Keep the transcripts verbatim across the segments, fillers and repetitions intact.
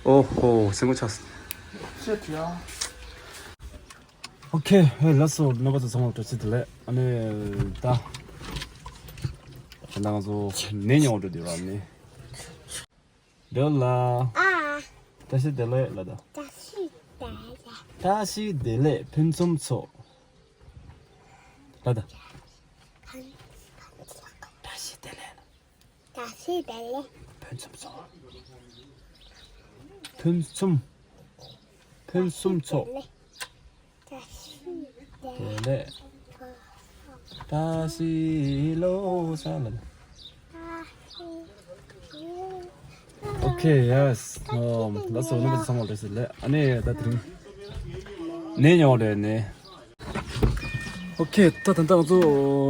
ཨོ་ཧོ། སེམས་ཁོ་ཆགས། ཨོ་ཁེ། ཧེ་ལགས་སོ། རྣམ་པ་ཚོ་ཚང་མ་བཀྲ་ཤིས་བདེ་ལེགས། ཨ་ནི་ད་ད་ང་ཚོ་ནས་ཉོ་འགྲོ་དུས་ར་ནི། འདོད་ལ། ཨ། བཀྲ་ཤིས་བདེ་ལེགས་ལ་ད། བཀྲ་ཤིས་བདེ་ལེགས། བཀྲ་ཤིས་བདེ་ལེགས་ཕུན་སུམ་ཚོགས་ལ་ད། ཕུན་སུམ་ཚོགས། བཀྲ་ཤིས་བདེ་ལེགས། བཀྲ་ཤིས་བདེ་ལེགས། ཕུན་སུམ་ཚོགས། ཕུན་སུམ། ཕུན་སུམ་ཚོགས། བཀྲ་ཤིས་བདེ་ལེགས། བཀྲ་ཤིས་ལོ་ས་ལ། ཨོ་ཁེ། ཡེ་སི། ལགས་སོ། རྣམ་པ་ཚོ་ཚང་མ་བཀྲ་ཤིས་བདེ་ལེགས། ཨ་ནི་ད་དེ་རིང་ནས་ཉོ་རེད་ནས། ཨོ་ཁེ། ད་ད་ལྟ་ང་ཚོ་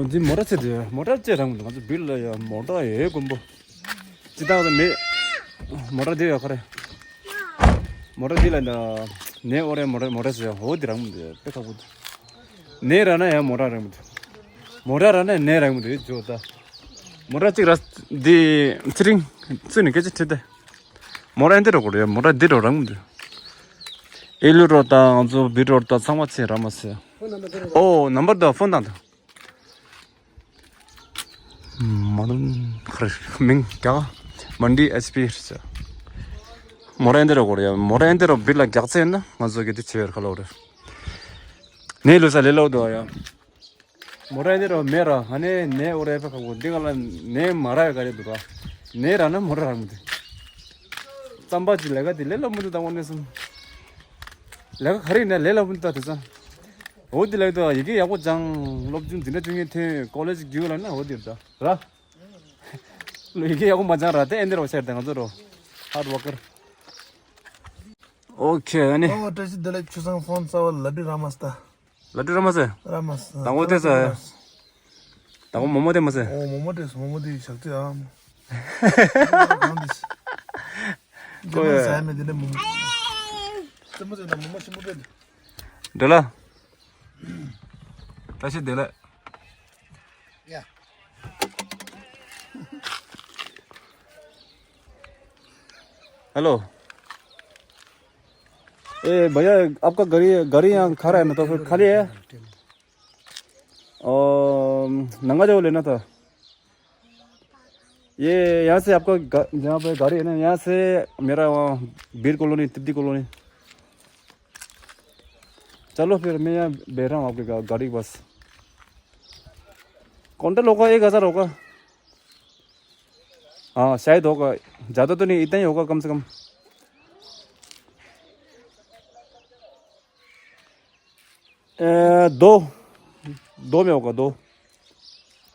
འདི་མོ་ཊ་ཚེ་དེ་མོ་ཊ་ཅེ་རང་མི་འདུག་ང་ཚོ་བིར་ལ་ཡ་མོ་ཊ་ཡོད་དགོན་པོ་ཅི་ད་ད་མེད། མོ་ཊ་དེ་ཡོད་ཁ་རེ། མོ་ཊ་དེ་ལ་ན་ནས་ཨོ་རེ་མོ་ཊ་མོ་ཊ་ཟེར་ཧོ་དེ་རང་མི་འདུག་དཔེ་ཁག་པོ་འདུག་ནས་ར་ན་ཡ་མོ་ཊ་རང་མི་འདུག་མོ་ཊ་ར་ན་ནས་རང་མི་འདུག་ཇོ་ད་མོ་ཊ་གཅིག་ར་དེ་ཚེ་རིང་ཚུ་ནི་སྐད་ཆ་དྲིས་ཏེ། མོ་ར་འདི་རོ་གོ་རེ་མོ་ར་འདི་རོ་རང་མི་འདུག་ཨེ་ལུ་རོ་དང་ང་ཚོ་བི་རོ་དང་ཚང་མ་ཚེ་ར་མ་ཚེ། ཨོ་ནམ་བར་དང་ཕོན་དང་དང་། མ་དུང་ཁར་མིང་རྒྱ་མན་ཌི་ཨེཆ་པི་རེད་ཟེར། མོ་ར་འདི་རོ་གོ་རེ་མོ་ར་འདི་རོ་བི་ལ་རྒྱག་ཚེ་ན་ང་ཚོ་གི་འདི་ཆེ་བར་ཁ་ལོ་རེ། ནས་ལུ་ས་ལེ་ལོ་དོ་ཡ། མོ་ར་འདི་རོ་མེ་ར་ཧ་ནེ་ནེ་ཨོ་རེ་ཕ་ཁ་གོ་འདི་ག་ལ་ནེ་མ་ར་ཡ་ག་རེ་འདུག་ར། ནེ་ར་ན་མོ་ར་ར་མི་འདུག་རྩམ་པ་ཅི་ལས་ཀ་དེ་ལས་ལ་མི་འདུག་ད་འོ་ནས་སོང་། ལས་ཀ་ག་རེ་ཡིན་ན་ལས་ལ་མི་འདུག་ད་དེ་ཚང་། འོ་དེ་ལས་ད་ཡི་གེ་ཡག་པོ་སྦྱང་སློབ་སྦྱོང་འཛིན་གྲྭ་བཅུ་གཉིས་ཐོན་ཀོ་ལེ་ཇི་རྒྱུགས་ལ་ན་འོ་དེ་ར་ད་ར། ཡི་གེ་ཡག་པོ་མ་སྦྱང་ར་དེ་ཨེ་འདི་རོ་ཤར་དེ་ང་ཚོ་རོ། ཧར་ཝར་ཀར། ཨོ་ཁེ་ཨ་ནི། ཨོ་བཀྲ་ཤིས་བདེ་ལེགས། ཆུ་བཟང་ཕོན་ས་བ་ལ་བི་ར་མ་སྟ། ལ་ཏི་ར་མ་སེ། ར་མ་སེ། དང་པོ་དེ་ས། དང་པོ་མོ་མོ་དེ་མ་སེ། ཨོ་མོ་མོ་དེ་སོ་མོ་མོ་དེ་ཞག་ཚི་ཨ་མོ། གང་དེ་ཞིག་ཀོ་ཡ། ས་ཡ་མེ་དེ་ནས་མོ་མོ། རྩེ་མོ་ཟེར་ན་མོ་མོ་ཆེན་པོ་དཔེ་འདི། འདྲ་ལ། བཀྲ་ཤིས་བདེ་ལེགས། ཡ། हेलो। ए भैया, आपका गाड़ी, गाड़ी यहाँ खड़ा है ना, तो फिर खाली है? अम, नंगा जाओ लेना था। ये यहाँ से आपका गा-, जहाँ पे गाड़ी है ना, यहाँ से मेरा वहाँ बीर कॉलोनी, तिब्बती कॉलोनी। चलो फिर मैं यहाँ बैठ रहा हूँ आपके गा-, गाड़ी के पास। क्विंटल होगा, एक हज़ार होगा। हाँ, शायद होगा। ज़्यादा तो नहीं, इतना ही होगा कम से कम। ए, दो, दो में होगा, दो।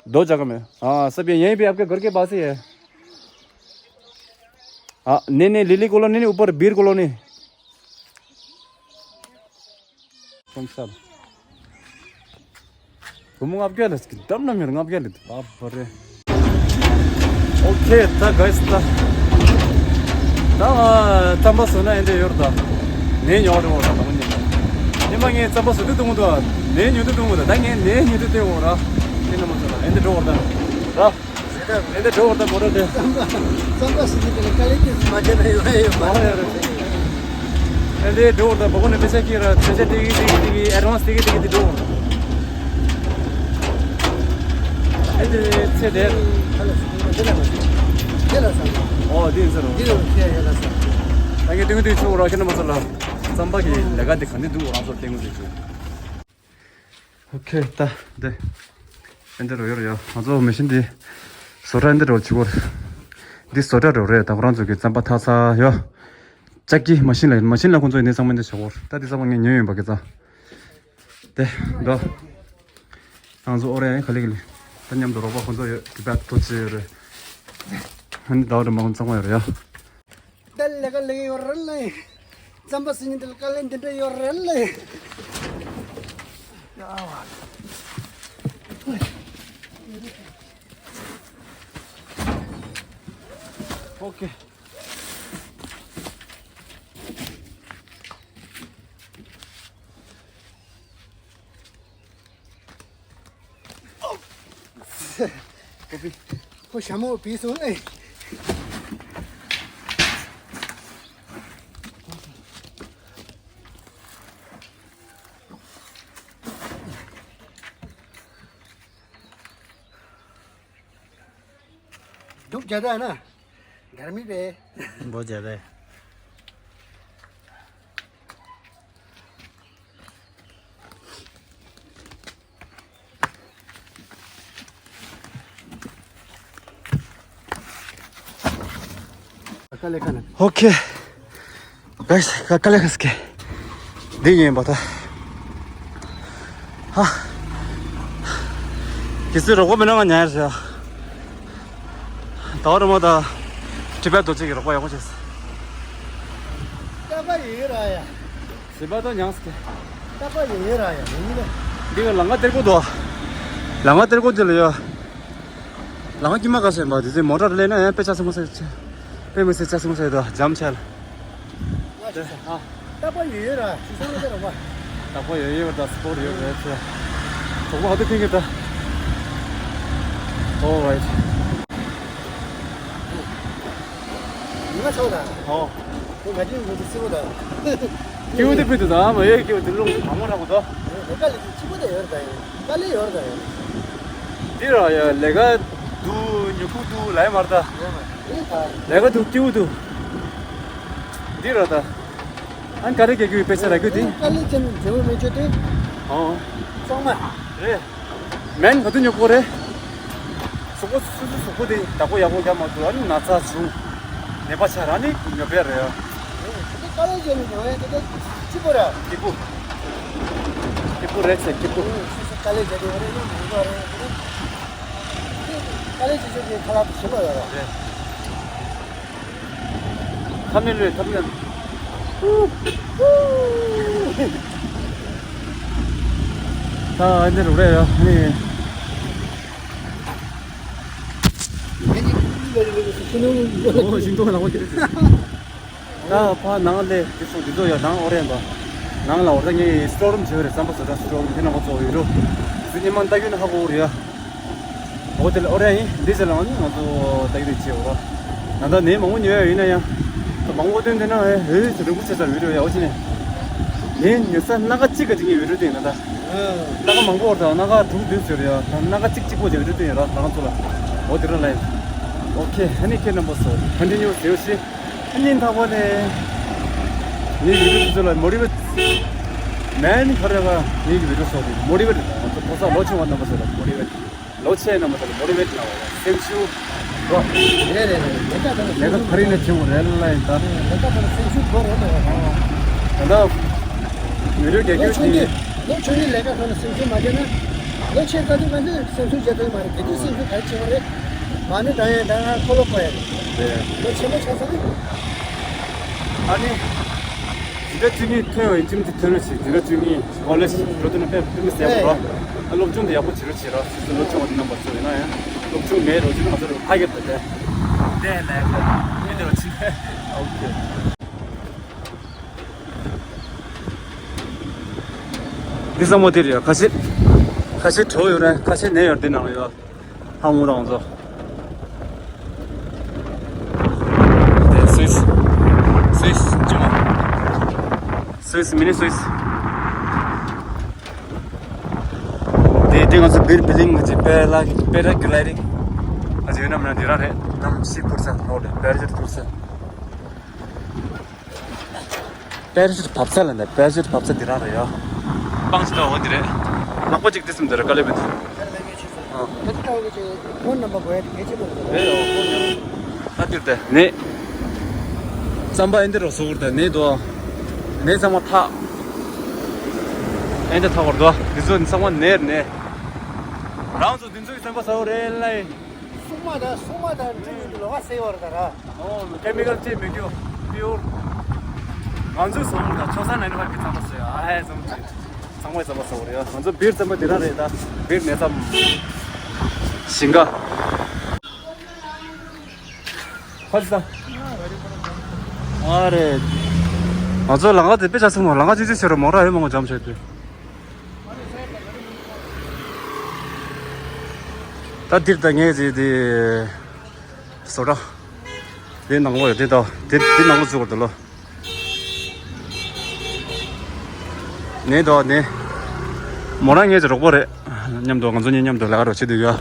दो जगह में। हाँ, सब ये यहीं पे आपके घर के पास ही है। हाँ, नहीं, नहीं, लिली कॉलोनी नहीं, ऊपर बीर कॉलोनी। कौन सा? བུ་མོ་ལྔ་བརྒྱ་ལ་སྐྱིད་འདྲ་ན་མི་ལྔ་བརྒྱ་ལ་འདུག་ཨ་བ་རེ། ཨོ་ཁེ་ད་ག་ས་ད། ད་ང་རྩམ་པ་བཟོ་ན་ཨེ་འདྲ་ཡོད་རེད་ད། ནས་ཉོ་རེད་འོ་ད་ད་ང་ཉོ། ཉི་མ་ངས་རྩམ་པ་བཟོ་དུས་གཏོང་གི་འདུག་ནས་ཉོ་དུས་གཏོང་གི་འདུག་ད་ངས་ནས་ཉོ་དུས་སྟེར་འོ་ར། ཁྱེད་རྣམ་པ་ཚོ་ལ་ཨེ་འདྲ་འགྲོ་འོ་ད། ར། ཨེ་འདྲ་འགྲོ་འོ་ད་མོ་ར་དེ། རྩམ་པ་བཟོ་དུས་དེ་ལ་དཀའ་ལས་ཁྱོད་ཚོ་མ་བྱས་ན་ཡོང་ཡ་ཡོད་མ་རེད། ཨེ་འདྲ་འགྲོ་འོ་ད་བ་གོ་ནས་པེ་ས་ཁྱེར་ར་ཚོད་ཆ་དེ་གི་དེ་གི་དེ་གི་ཨེ་ཌ་ཝན་སི་དེ་གི་དེ་གི་དེ་འགྲོ་འོ་ད། ཨེ་འདྲ་ཚེ་དེ། ཨོ་དེ་ཡིན་ས་རོ། ད་ངས་ཏུང་ཏུང་ཆུ་རོགས་ཤེས་ན་མ་ཚོར་ལ། རྩམ་པ་གི་ལས་ཀ་དེ་ག་ནས་འདུག་རང་ཚོར་བསྟན་དགོས་ཟེར་བྱུང་། ཨོ་ཁེ་ད་འདི། ཨེ་འདི་རུ་ཡོད་རེད་ཡ། ང་ཚོ་མེ་ཤིན་འདི་བཟོ་གྲྭ་འདི་རུ་བྱེད་དགོས་རེད། འདི་བཟོ་གྲྭ་རུ་རེད། ད་ཁོ་རང་ཚོ་གི་རྩམ་པ་འཐག་ས་ཡོད། ལྕགས་ཀྱི་མ་ཤིན་ལ་མ་ཤིན་ལ་ཁོ་ཚོ་ཡིན་ནའི་ཚང་མ་འདི་བྱེད་དགོས་རེད། ད་འདི་ཚང་མ་ངས་ཉོས་ཡིན་པ་གི་ཙང་། དེ་འདྲ། ང་ཚོ་ཨོ་རེད་ག་ལེ་ག་ལེ། ད་མཉམ་དུ་རོགས་པ་ཁོ་ཚོ་ཡོད་གི་པད་ཐོ་ཆེ་ཡོད་རེད། ཨ་ནི་ཟླ་བ་རིམ་པ་ཁོ་ཚང་མ་ཡོད་རེད་ཡ། ད་ལས་ཀ་ལས་ཀ་ཡོད་རེད་ལེ། རྩམ་པ་ཟེར་མཁན་དེ་ལ་དཀའ་ལས་འདི་འདྲ་ཡོད་རེད་ལེ། ཨོ་ཁེ། ཁོ་ཞྭ་མོ་བུད་སོང་ཨེ། ज्यादा है ना, गर्मी पे। बहुत ज्यादा है। ཨོ་ཁེ། ག་ལེ་ཁ་སྐད། འདི་ཡིན་པ་ད། ཧ། ཁྱེད་ཚོས་རོགས་པ་མི་གནང་ང་ཉར་ཟེར། ད་བར་མ་ད། ཊི་བེཊ་རྡོ་རྗེ་གི་རོགས་པ་ཡག་པོ་བྱས། ཀ་པ་ཡོད་ར་ཡ། ཟིན་པ་ད་ཉངས་སྐད། ཀ་པ་ཡོད་ཡོད་ར་ཡ། མི་ཡིན་ན། འདི་ག་ལ་ང་སྟེར་གོ་འདུག་ལ་ང་སྟེར་གོ་འདི་ལ་ཡ། ལ་ང་ཀྱི་མ་ག་སེ་མ་དེ་ཚེ་མོ་ཊ་ལེན་ན་ཡང་དཔེ་ཆ་སེ་མོ་སེ་ཆེ། དཔེ་མི་སེ་ཆ་སེ་མོ་སེ་དོ་འཇམ་ཆལ། ཨ། རྟག་པར་ཡོད་ཡོད་ར་ཞུ་སོང་ལ་དེ་ར་བ། རྟག་པར་ཡོད་ཡོད་ར་ད་སི་པོར་ཡོད་རེད་ཚེ། གྲོགས་པོ་ཧ་དུ་ཕིང་གི་ད། All right. ང་ཚོ་ད། ཨོ། ཁོ་ག་ཅིག་ངོ་ཚ་སི་པོ་ད། ཀེའུ་དེ་ཕུད་དུ་ད་མ་ཡོད་ཀེའུ་དེ་ལུང་མ་མོ་ར་མོ་ད། ལས་ཀ་ལས་ཀ་གཅིག་པོ་ད་ཡོད་ད་ཡོད། དཀའ་ལས་ཡོད་ད་ཡོད། འདི་ར་ཡ་ལས་ཀ་འདུག་ཉོ་ཁུག་འདུག་ལ་ཡ་མར་ད། ཡོད་མ་རེད་ད། ལས་ཀ་འདུག་སྐྱིད་པོ་འདུག་འདི་ར་ད། ཨན་ག་རེ་གེ་གུ་པེ་ས་ར་གུ་དེ། དཀའ་ལས་ཅན་འབྲས་བུ་མི་ཆོད་དེ། ཨོ། གཙང་མ། རེད། མེན་ག་དུ་ཉོ་གོ་རེད། གཟུགས་པོ་སུ་སུ་གཟུགས་པོ་དེ་བདག་པོ་ཡག་པོ་རྒྱག་མ་ཐུབ་ཨ་ནི་ན་ཚ་བྱུང་། ནད་པ་ཆགས་ར་ནི་ཉོ་པའི་རེད། དེ་དཀའ་ལས་བྱས་ནས་ཉོ་ཡས་དེ་དེ་སྐྱིད་པོ་ར། སྐྱིད་པོ། སྐྱིད་པོ་རེད་ཟེར་སྐྱིད་པོ། སུ་སུ་དཀའ་ལས་བྱས་ཏེ་ཡོད་རེད་ན་མང་པོ་རེད། དཀའ་ལས་བྱེད་ཆོག་གི་ཁ་ལག་ཞིམ་པ་ཡོད་ར། རེད། ཐབས་མེད་ལོས་ཐབས་མེད། ད་ཨ་འདི་རུ་རེད་ཡ་ནི། ཨོ་ཤིང་ཏོག་ལ་འོ་ཁྱེར། ད་ཕ་ནང་ལས་འདི་སོང་འདི་ཚོ་ཡ་ནང་ཨོ་རེད་པ། ནང་ལ་འོ་ད་ངས་སི་ཊོར་རུམ་བྱོས་རེད་བསམ་པ་བཟོ་ད་སི་ཊོར་རུམ་དེ་ནང་པ་ཚོ་ཡོད་རུ། འདི་ཉི་མ་ལྟ་རྒྱུ་ནི་ཧ་གོ་རེད་ཡ། འོ་དེ་ལ་ཨོ་རེད་ཡིན་འདི་ཟེར་ལ་ཨ་ནི་ང་ཚོ་ལྟ་རྒྱུ་རེད་བྱེད་འོ། ད་ལྟ་ནས་མང་པོ་ཉོ་ཡ་ཡིན་ན་ཡང་། ད་མང་པོ་སྟོན་དེ་ན་ཨེ་ཨེ་རིན་པོ་ཆེ་ས་ཡོད་རུ་ཡ་འོ་ཅི་ནས། ནས་ཉོ་ས་སྣ་ཁ་གཅིག་ག་གཅིག་ཡོད་རུ་དེ་ཡིན་ན་ད། སྣ་ཁ་མང་པོ་འོར་དང་སྣ་ཁ་དྲུག་བདུན་ཟེར་ཡ་ད་སྣ་ཁ་གཅིག་གཅིག་པོ་ཅིག་ཡོད་རུ་དེ་ཡིན་ར་ད་ང་ཚོ་ལ། འོ་དེ་ར་ལ་ཡིན། ཨོ་ཁེ་ཨ་ནི་ཁྱེད་རྣམ་པ་ཚོ་ཀོན་ཊི་ནིའུ་ཟེར་ཞིག་ཨ་ནི་ཐག་པ་ནས། ངའི་བི་ཌིའོ་དེ་ཚོ་ལ་མོ་ཊི་ཝེཊ། མེན་ཁ་རེ་ག་ངའི་བི་ཌིའོ་ཚོ་དེ་མོ་ཊི་ཝེཊ་ང་ཚོ་ཕོ་གསར་ལོ་ཆུང་བ་རྣམ་པ་ཚོ་ལ་མོ་ཊི་ཝེཊ། ལོ་ཆེ་རྣམ་པ་ཚོ་ལ་མོ་ཊི་ཝེཊ་གནང་བ་སེམས་ཤུགས་འགྲོ། རེད་རེད་རེད། ལས་ཀ་ད་ལས་ཀ་ཕ་རི་ནས་བྱེད་དགོས་རེད་ལ་ཡིན་ད། ལས་ཀ་ད་སེམས་ཤུགས་འགྲོ་རེད་ལ་ཡིན་ད། ད་ལྟ་བི་ཌིའོ་རྒྱག་རྒྱུ་དེ། ལོ་ཆུང་དུས་ལོ་ཆུང་དུས་ལས་ཀ་ཁང་ལ་སེམས་ཤུགས་མ་བརྒྱབ་ན། ལོ་ཆེ་ད་དུས་ང་ཚོས་སེམས་ཤུགས་བརྒྱབ་ཐུབ་མ་རེད། དེ་དུས་སེམས་ཤུགས་ག་རེ་བྱེད་དགོས་རེད། མ་ཎི་བགྲང་ཡས་ད་ང་འཁོར་ལོ་བསྐོར་ཡས་རེད། རེད། ལོ་ཆེན་པོ་ཆགས་ས་རེད། ཨ་ནི། འཛིན་གྲྭ་བཅུ་གཉིས་ཐོན་ཡོང་ཡིན་ཁྱིམ་གྱི་ཐོན་རེ་ཞིག་འཛིན་གྲྭ་བཅུ་གཉིས་ཀོ་ལེཇ་འགྲོ་དུས་ན་དཔེ་དཔེ་མི་སྲིད་པ་རོ། ཨ་སློབ་སྦྱོང་དེ་ཡག་པོ་བྱེད་རོགས་བྱེད་རོགས་སོ་སོ་སློབ་སྦྱོང་བ་དེ་རྣམ་པ་ཚོ་ཡིན་ན་ཡང་སློབ་སྦྱོང་མེད་རོགས་བྱེད་ན་ང་ཚོ་རུ་ཕ་གི་དེ་དེ་དེ་ལས་ཀ་མི་དེ་རོགས་བྱེད་ཨོ་ཁེ། འདི་ས་མོ་དེ་རེད་ཁ་ཤས་ཁ་ཤས་གྲོ་ཡོད་རེད་ཁ་ཤས་ནས་ཡོད་འདི་ནང་ཡོད། ཧ་མོ་དང་ཚོ། དེ་སུད་སི། སུད་སི་ཅི་མ། སུད་སི་མི་ནི་སུད་སི། དེ་དེ་ང་ཚོ་བིར་བི་ལིང་ང་ཚོ་པེ་ར་ལ་པེ་ར་གུ་ལའི་རིང་། ང་ཚོ་ཡོད་ན་མིན་ན་དེ་རང་རེད་གནམ་གཤིས་འཕུར་ས་ནོར་རེད་པེ་ར་ཤུཊ་འཕུར་ས། པེ་ར་ཤུཊ་བབས་ཚད་ལ་འདི་པེ་ར་ཤུཊ་བབས་ཚད་འདི་རང་རེད་ཡ། སྤང་ཅི་ལྟ་འོ་འདི་རེད། ནག་པོ་ཅིག་འདི་སེམས་འདི་རེད་དཀའ་ལས་མེད་འདི། ཨ། ད་ལྟ་འོ་ཅིག་ཕོན་ནམ་བར་དགོས་ཡ་དེ་གལ་ཆེན་པོ་རེད། རེད་ཡ་ཕོན་ཡ། ད་འདིར་དེ་ནས། རྩམ་པ་ཨེ་འདི་རོ་སོ་བུར་དེ་ནས་དོ། ནས་ཚང་མ་ཐག་ཨེ་འདི་ཐག་བར་དོ་འདི་ཚོ་ཚང་མ་ནས་ནས། རང་ཚོ་འདི་ཚོ་གི་རྩམ་པ་ཟ་བ་རེད་ལ་ཡིན། སྲུང་མ་དང་སྲུང་མ་དང་འདྲི་ཡོད་དུ་ལོག་ཟེར་བར་དང་ར། ཨོ་ཁེ་མི་ཀལ་ཅེས་མི་རྒྱུ་པིའུར། ང་ཚོས་བཟོ་བར་དང་ཆོག་ས་ནས་ནི་བར་གྱི་རྩམ་པ་ཟོས་ཨ་ཧའི་བཟོ་མི་ཚང་མས་རྩམ་པ་ཟ་བ་རེད་ཡ། ང་ཚོ་བིར་རྩམ་པ་འདི་རང་རེད་ད། བིར་ནས་རྩམ། ཞིང་ཁ། ཁ་ཅི་ད། ཨ་རེད། ང་ཚོ་ལམ་ཁ་དེ་དཔེ་ཆ་ཚང་མ་ལམ་ཁ་ཅི་ཅི་ཟེར་རོ་མོ་ར་ཡོད་མང་པོ་འཇམ་བྱས་ཏེ། ད་འདིར་ད་ངས་ཟེར་དེ། བཟོ་གྲྭ། དེ་ནང་ལོགས་ཡོད་དེ་ད་དེ་དེ་ནང་ལོགས་འཛུལ་བར་འདུག་ལོ། ནས་ད་ནས། མོ་རང་ངའི་རོགས་པ་རེད། མཉམ་དུ་ང་ཚོ་གཉིས་མཉམ་དུ་ལས་ཀ་རོགས་བྱེད་དུ་ཡོད།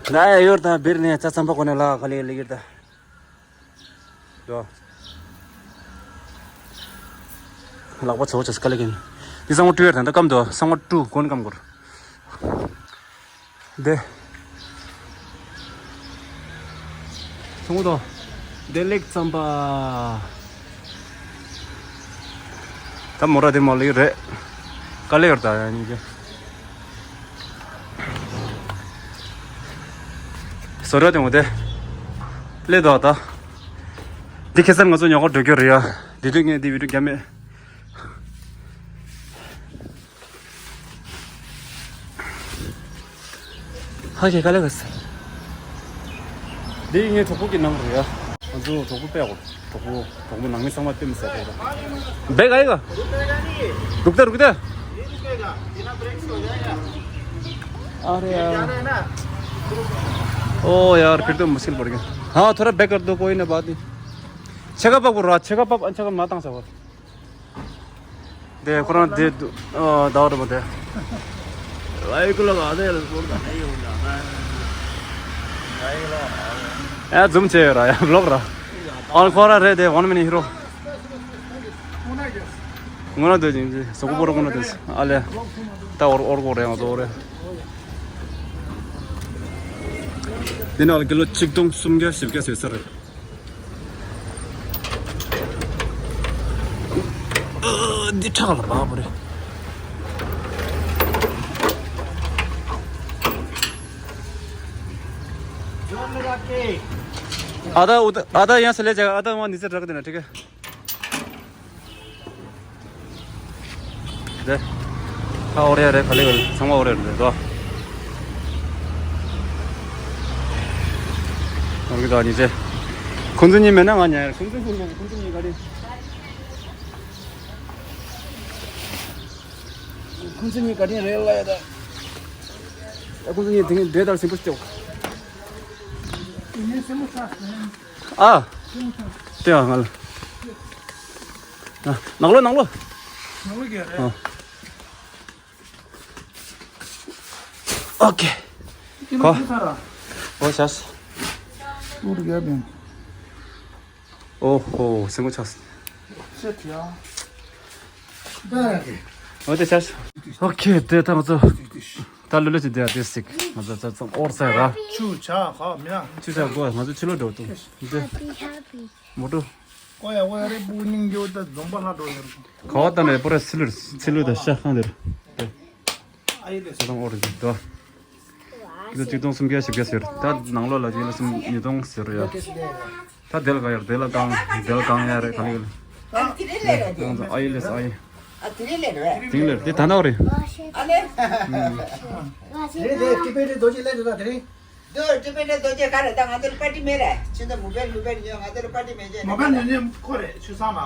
ང་ཡ་ཡོར་དང་བེར་ནས་ཙ་ཙམ་པ་གོ་ནས་ལ་ག་ལེ་ལེ་གིར་ད། ཡོ། ལག་པ་ཚོ་ཆ་སྐ་ལེ་གིན། འདི་སང་བ་ཀྲུ་ཡོར་དང་ད་སྐམ་དོ་སང་བ་ཀྲུ་གོན་སྐམ་གོར། འདི། སང་བ་དོ། འདི་ལེགས་ཙམ་པ། ད་མོ་ར་དེ་མོ་ལི་རེད། དཀའ་ལས་ཡོད་ད་ཡ་ཉིན་གྱི། བཟོ་གྲྭ་དེ་མོ་དེ། ལས་དོ་ད། འདི་ཁེ་སར་ང་ཚོ་ཉོ་གར་འགྲོ་རྒྱུ་རེད་ཡ། འདི་དུས་ངས་འདི་བི་ཌིའོ་རྒྱབ་མེད། ཧ་གེ་ཀ་ལེ་ག་སེ། འདི་ངའི་གྲོགས་པོ་གི་ནང་རེད་ཡ། ང་ཚོ་གྲོགས་པོ་པས་གོ། གྲོགས་པོ་གྲོགས་པོ་ནང་མི་ཚང་མ་ལྟོས་མི་ཟེར་གོ། बैग आएगा? रुकता रुकता। अरे यार। ओ यार, फिर तो मुश्किल पड़ गया। हाँ, थोड़ा बैक कर दो, कोई ना, बात नहीं। छेका पाप कर रहा, छेका पाप अच्छा कर माता सब। དེ་ཁོ་རང་དེ་ཟླ་བ་རེ་མོ་དེ། ཨེ་ཛུམ་བྱས་ཡོད་ར་ཡ་བློག་ར། ཨོན་ཁོ་ར་རེད་དེ་ཝན་མི་ནི་ཧི་རོ། ངོ་ན་དེ་ཅིང་ཅི་སོག་པོ་ར་ངོ་ན་དེ་ཨ་ལེ། ད་འོར་འོར་གོ་རེ་ང་ཚོ་རེ། འདི་ནང་ལ་ཀི་ལོ་ཆིག་སྟོང་སུམ་བརྒྱ་བཞི་བརྒྱ་ཟེར་ས་རེད། འདི་ཁྲག་ལ་བབས་པ་རེད། ཨ་ད་ཨུ་ད་ཨ་ད་ཡང་ས་ལེ་ཅག་ཨ་ད་ཝང་ནི་ཟེར་རག་དེ་ན་ཁྲིག་ག་དེ། ད་འོ་རེ་རེ་ག་ལེ་ག་ལེ་ཚང་མ་འོ་རེ་རེ་དོ། འོ་གི་ད་ཉི་ཚེ། ཁོང་ཚོ་གཉིས་མེད་ན་ང་ཉལ་ཡ། ཁོང་ཚོ་གཉིས་མེད་ན་ཁོང་ཚོ་གཉིས་ག་རེ། ཁོང་ཚོ་གཉིས་ག་རེ་རེད་ལ་ཡ་ད། ཁོང་ཚོ་གཉིས་དེ་འདྲའི་དར་སིམ་པོ་སྐྱོག་ཨ། དེ་ཡང་ང་ལ། ཨ། ནང་ལོགས་ནང་ལོགས། ནང་ལོགས་ཀྱི་རེད། ཨ། ཨོ་ཁེ། ཁོ། ཨོ་ཤ་སི། ཨོ་ཧོ་སེམས་པ་ཆགས་སི། ཨོ་དེ་ཤ་སི། ཨོ་ཁེ་དེ་ད་ང་ཚོ། ད་ལུ་ལུ་ཅི་དེ་དེ་སིག་ང་ཚོ་ཚ་ཚང་ཨོར་སའི་ར། ཆུ་ཆ་ཁ་མི་ན། ཆུ་ཆ་གོ་ང་ཚོ་ཕྱི་ལོགས་འགྲོ་ཏུ། འདི། མོ་ཊ། ཀོ་ཡ་ཀོ་ཡ་རེ་པུ་ནིང་གྱོ་ད་འཛོམས་པ་ལྷ་འགྲོ་ཡོད། ག་བ་ད་ནས་པོ་ར་སི་ལུར་སི་ལུར་ད་ཤ་ཁང་དེར། ཨ་ཡི་ལེ་སི་ལོང་ཨོར་ཟིག་ཏོ། ཀི་ལོ་ཆིག་སྟོང་སུམ་བརྒྱ་བཞི་བརྒྱ་ཟེར། ད་ནང་ལོགས་ལ་ཡིན་ལ་སུམ་ཉིས་སྟོང་ཟེར་ཡ། ད་དེ་ལ་ག་ཡར་དེ་ལ་གང་དེ་ལ་གང་ཡ་རེད་ག་ལེ་ག་ལེ། ཨ་ཡི་ལེ་སི་ཨ་ཡི། དེང་ལེར་དེ་ད་ནའོ་རེད། ཨ་ལེ། དེ་དེ་ཀི་པེ་དེ་རྡོ་རྗེ་ལས་དེ་ད་དེ་རིང་། དོ་ཀི་པེ་དེ་རྡོ་རྗེ་ག་རེ་ད་ང་ཚོ་ལ་པར་ཊི་མེད་རེད། ཁྱེད་ཚོ་མོ་བེལ་མོ་བེལ་ཉོ་ང་ཚོ་ལ་པར་ཊི་མེད་ཅེས། མོ་བེལ་ཉོ་ཉོ་ཁོ་རེད་ཆུ་སང་ལ།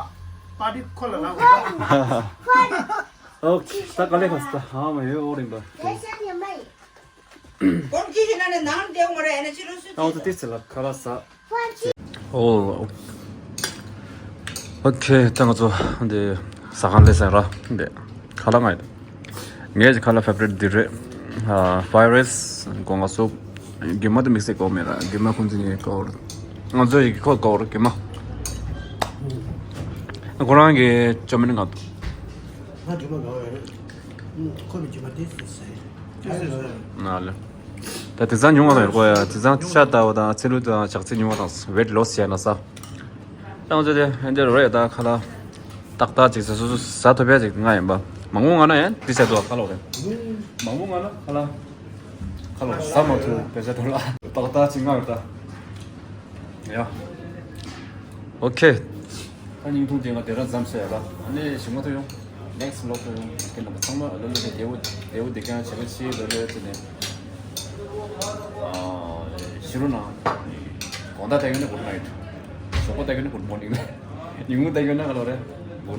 པར་ཊི་ཁོ་ལ་ལ། ཨོ་ཁེ་ད་ག་ལེ་ག་ས་ཧ་མ་ཡོད་ཨོ་རིམ་པ། ཀོང་ཀི་ཞིག་ན་ནི་ནང་དེ་ངོ་རེ་ཨེ་ན་ཕྱི་རུ་སུ། ཨོ་ཏི་ཏི་སི་ལ་ཁ་ལ་ས། ཨོ། ཨོ་ཁེ་ད་ང་ཚོ་འདི་ཟ་ཁང་སླེབས་ཟིན་ར། འདི་ཁ་ལ་ང་ཡོད། ངའི་ཁ་ལ་ཕེ་བ་རི་ཊི་འདི་རེད། ཨ་ཕ་རའི་རེས་སི་སྒོ་ང་སོབ། རྒྱུ་མ་དེ་དམིགས་བསལ་དགོས་མེད་ར། རྒྱུ་མ་ཁོང་ཚོ་གཉིས་དགོས་རེད། ང་ཚོ་ཡི་གེ་ཁོ་དགོས་རེད་རྒྱུ་མ། ཁོ་རང་གི་ཅོ་མིན་ང་། ང་རྒྱུ་མ་དགོས་རེད། ཁོ་བའི་རྒྱུ་མ་དེ་ཟེར་ཟེར། ན་ལེ། ད་དེ་ཚང་ཉུང་བ་དང་ཡོད་གོ་ཡ། དེ་ཚང་ཤ་ལྟ་བ་དང་ཚི་ལུ་དང་ཇག་ཚི་ཉུང་བ་དང་ཝེ་ཊི་ལོ་སི་བྱས་ན་ས། ད་ང་ཚོ་དེ་ཧན་དེ་རོ་ཡ་ད་ཁ་ལ། ཏག་ཏག་ཅིག་ཟ་སོ་སོ་ཟ་ཐུབ་ཡ་ཅིག་ང་ཡིན་པ། མང་པོ་ང་ན་ཡང་དེ་བྱས་འདུག་ཁ་ལོ་རེད། མང་པོ་ང་ན་ཁ་ལ། ཁ་ལོ་ཟ་མ་ཐུབ་བེ་ཆ་ཐུབ་ལ་ཏག་ཏག་ཅིག་ང་ཡོད་ད། ཡ། ཨོ་ཁེ། ད་སྙིང་ཐུང་དེ་ང་དེ་རང་མཚམས་བཞག་ཡ་ལ། ཨ་ནི་ཞིག་མ་ཐུབ་ཡོང་། ནེག་སི་ལོག་ཐུབ་ཡོང་། ཁྱེད་རྣམ་པ་ཚང་མ་ལ་ལུ་དེ་བདེ་བོ་བདེ་བོ་བདེ་རྐྱང་བྱེད་པ་ཆེ་ལ་ལོས་ཚེ་ནས། ཨ་ཤི་རུ་ན། དགོང་དག་ལྟ་གི་ན་གུཌ་ནའིཊ། ཞོགས་པ་ལྟ་གི་ན་གུཌ་མོར་ནིང་། ཉིན་གུང་ལྟ་གི་ན་ག་ལོ་རེད། གུཌ་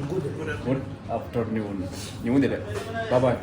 གུཌ་ཨབ་ཊར་ནུན། ཉིན་གུང་དེ་རེད། བཱའི་བཱའི།